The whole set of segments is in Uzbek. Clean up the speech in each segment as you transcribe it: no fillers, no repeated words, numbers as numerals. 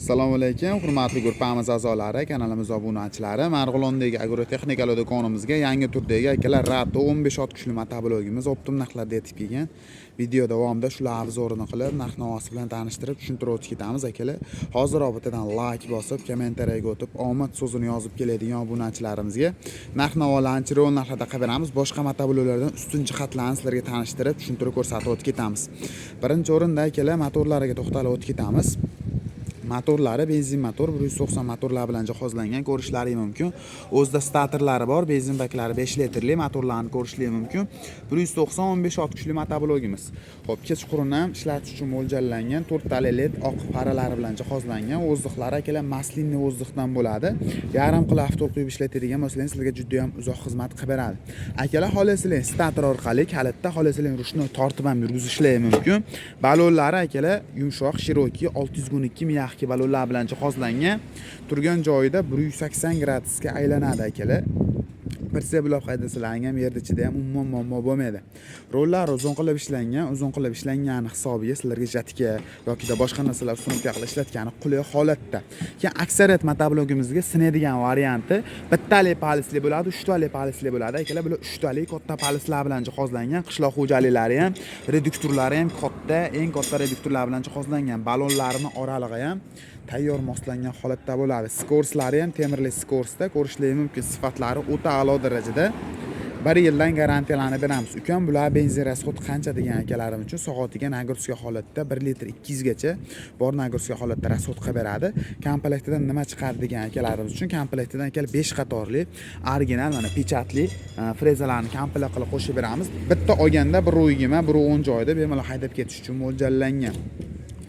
Assalomu alaykum, hurmatli guruhimiz a'zolari, kanalimiz obunachilari. Marg'ilondagi agrotexnikalar do'konimizga yangi turdagi, akalar, Rato 15 ot kuchli motoblogimiz оптом narxlarda yetib kelgan. Video davomida shular обзор ini qilib, narx navosi bilan tanishtirib, tushuntirib o'tib ketamiz, akalar. Hozir bittadan layk bosib, kommentariyaga o'tib, omad so'zini yozib keladigan obunachilarimizga narx navolarni chiroyli narxlarda qilib beramiz. Boshqa motobloglardan ustun jihatlarini sizlarga tanishtirib, tushuntirib ko'rsatib o'tib ketamiz. Birinchi o'rinda, akalar, motorlariga to'xtalib o'tib ketamiz. Motorlari benzin motor, 190 motorlar bilan jihozlangan, ko'rishlari mumkin. O'zida statorlari bor, benzin baklari 5 litrli, motorlarni ko'rishlari mumkin. 190 15 ot kuchli motoblogimiz. Xo'p, kechqurun ham ishlatish uchun mo'ljallangan, to'rttali led oq faralari bilan jihozlangan. Воздух lari, akalar, масляный воздух dan bo'ladi. Yarim qilib avtol quyib ishlatadigan bo'lsangiz, sizlarga juda ham uzoq xizmat qilib beradi, akalar. Xohlasanglar, stator orqali kalitda, xohlasanglar, ручной tortib ham yurgizishlari mumkin. Balonlari, akalar, yumshoq, широкий, 612 мягкий balonlar bilan jihozlangan. Turgan joyida 180 gradusga aylanadi, akalar. Pritsep ulab haydasalaring ham yerda ichida ham umuman muammo bo'lmaydi. Rollari uzun qilib ishlangan, uzun qilib ishlangani hisobiga sizlarga жатка yokida boshqa narsalar установка qilib ishlatgani qulay holatda. Keyin aksariyat motoblogimizga sinadigan varianti bittali палец li bo'ladi, uchtali палец li bo'ladi, akalar. Bular uchtali katta палец lar bilan jihozlangan. Qishloq xo'jaliklari ham, reduktorlari ham katta, eng katta reduktorlar bilan jihozlangan. Balonlarini oralig'i ham tayyor moslangan holatda bo'ladi. Скорость lari ham temirli скорость da, ko'rishlari mumkin. Sifatlari o'ta a'lo darajada. Bir yildan garantiyalarni beramiz. Ukam, bular benzin расход qancha degan akalarim uchun soatiga нагрузка holatda 1 litr 200 gacha bor, нагрузка holatda расход qilib beradi. Komplektidan nima chiqadi degan akalarimiz uchun komplektidan, akalar, 5 qatorli original, mana, pechatli frezalarni komplekt qilib qo'shib beramiz. Bitta olganda 1,20, 1,10 joyida bemalol haydab ketish uchun mo'ljallangan.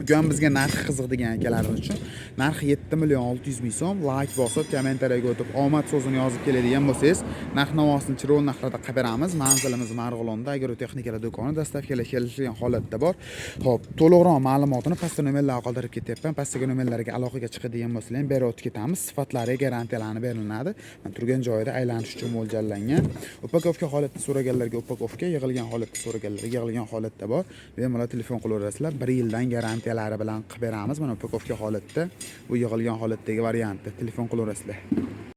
Ukam, bizga narxi qiziq degan akalarimiz uchun narxi 7 600 000 so'm. Layk bosib, kommentariyaga o'tib, omad so'zini yozib keladigan bo'lsangiz, narx navosini chiroyli narxlarda qilib beramiz. Manzilimiz Marg'ilonda, agrotexnikalar do'koni, доставка lar kelishgan holatda bor. Ho'p, to'liqroq ma'lumotini pastda nomerlar qoldirib ketyapman. Pastdagi nomerlarga aloqaga chiqadigan bo'lsalar ham berib o'tib ketamiz. Sifatlariga garantiyalarni beriladi. Mana, turgan joyida aylanish uchun mo'ljallangan. Упаковка holatda so'raganlarga упаковка, yig'ilgan holatda so'raganlarga yig'ilgan holatda bor. Bemalol telefon qilaverasizlar. Bir yildan garantiyalari bilan qilib beramiz. Mana, упаковка holatda, bu yig'ilgan holatdagi varianti. Telefon qilaverasizlar.